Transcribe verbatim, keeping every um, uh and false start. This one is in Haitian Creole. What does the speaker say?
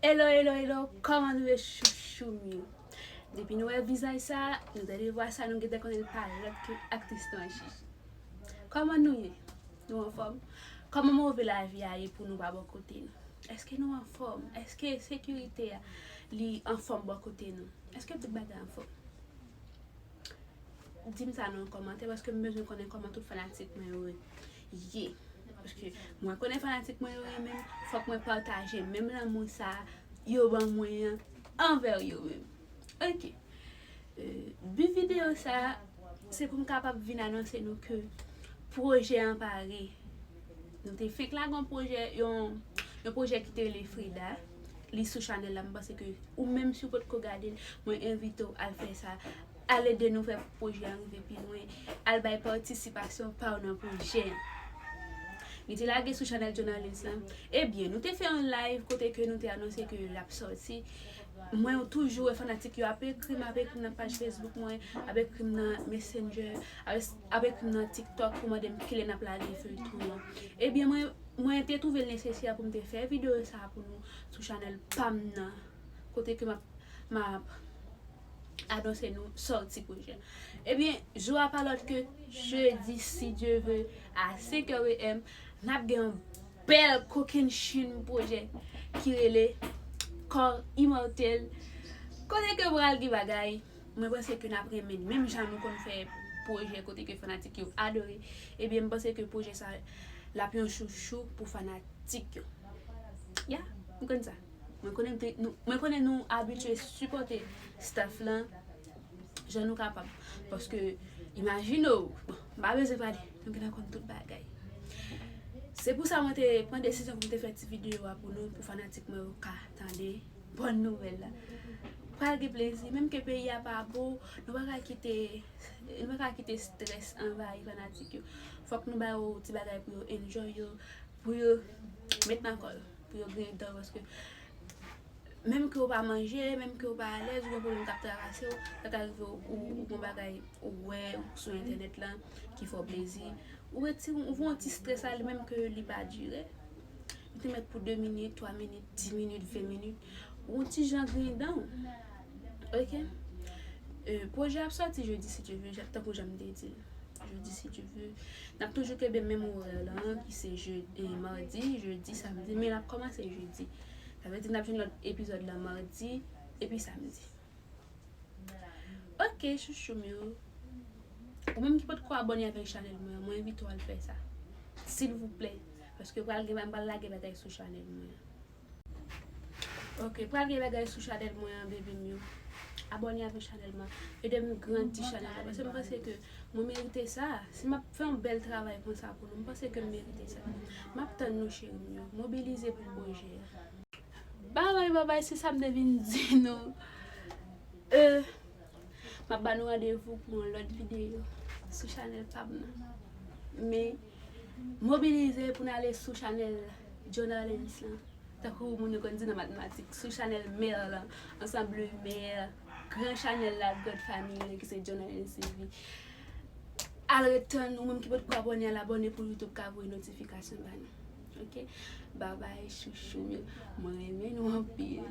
Hello, hello, hello, kòman nou ye chouchou m yo? Depi nou wè vizaj sa, nou tande vwa sa, nou gentan konnen l pa lòt ke aktris Noah Chichi. Kòman nou ye? Nou anfòm? Kòman move lavi a ye pou nou pa bò kote nou? Èske nou anfòm? Èske sekirite a li anfòm bò kote nou? Èske tout bagay anfòm? Di m sa nan yon kòmantè paske m bezwen konnen kòman tout fanatik mwen yo ye. Paske mwen konnen fanatik mwen yo renmen m, fòk mwen pataje menm lanmou sa yo ban mwen an anvè yo menm. Ok. Euh, bi videyo sa, se pou m kapab vin anonse nou ke pwojè an pare. Nou te fenk lage yon pwojè, yon, yon pwojè ki te rele Frida. Li sou chanèl la, m panse ke ou menm si w potko gade l, mwen envite w al fè sa. Al ede nou fè pwojè an rive pi lwen. Al bay patisipasyon pa w nan pwojè an. Li te lage sou chanèl Journalist lan. Ebyen, nou te fè yon live kote ke nou te anonse ke l ap sòti. Mwen toujou wè fanatik yo ap ekri m, ap ekri m nan paj Facebook mwen, ap ekri m nan Messenger, ap, ap ekri m nan TikTok pou mande m kilè n ap lage feyton an. Ebyen, mwen, mwen te twouve l nesesè pou m te fè videyo sa pou nou sou chanèl pa m nan, kote ke m ap, m ap anonse nou sòti pwojè. Ebyen, jou a pa lòt ke jedi, si Dye vle, a senk è p m, n ap gen yon bèl kokennchenn pwojè ki rele Kò Imòtèl. Kote ke pral gen bagay, mwen panse ke n ap renmen l. Menm jan nou konn fè pwojè kote ke fanatik yo adore, ebyen, m panse ke pwojè sa l ap yon chouchou pou fanatik yo. Ya, m konn sa. Mwen konnen nou te, nou, mwen konnen nou abitye sipòte staff lan jan nou kapab. Paske, imajine w, bon, m pa bezwen pale, nou gentan konn tout bagay. Se pou sa mwen te pran desizyon pou m te fè ti videyo a pou nou, pou fanatik mwen yo ka tande bòn nouvèl la. Pral gen plezi, menm ke peyi a pa bon, nou pa ka kite, nou pa ka kite strès anvayi fanatik yo. Fòk nou ba yo ti bagay pou yo enjoy yo, pou yo met nan kò yo, pou yo griyen dan, paske menm ke w pa manje, menm ke w pa alèz, ou gen pwoblèm k ap travase w, sa ka rive w, ou, ou gen bagay ou wè sou entènèt lan ki fè w plezi. Ou retire, ou voye yon ti strès ale, menm ke li pa dire. Ou te mèt pou de minit, twa minit, dis minit, ven minit. Ou yon ti jan griyen dan w. Ok? Euh, pwojè ap sòti jedi, si Dye vle, tankou jan m te di l. Jedi, si Dye vle. N ap toujou kenbe menm orè lan, ki se je, eh, madi, jedi, samdi, men l ap kòmanse jedi. Sa vle di n ap jwenn lòt epizòd lan madi epi samdi. Ok, chouchou m yo. Ou menm ki potko abòne avèk chanèl mwen an, mwen envite w al fè sa. Silvouplè. Paske pral gen, m pral lage bagay sou chanèl mwen an. Ok, pral gen bagay sou chanèl mwen an, baby m yo. Abòne avèk chanèl mwen. Ede m grandi chanèl la. Paske m panse ke mwen merite sa. Si m ap fè yon bèl travay konsa pou nou, m panse ke m merite sa. M ap tann nou, cheri m yo. Mobilize pou pwojè a. Babay, babay, se sa m te vin di nou. Euh, m ap ba nou randevou pou yon lòt videyo sou chanèl pa m nan. Men, mobilize pou n ale sou chanèl Jonalens lan. Tankou moun yo konn di nan matematik, sou chanèl mè lan, ansanm le mè, gran chanèl la, grand family ki se Jonalens T V. Al ret tann, ou menm ki potko abòne, al abòne pou YouTube ka voye notifikasyon ba nou. Ok? Babay, chouchou m yo. Mwen renmen nou anpil.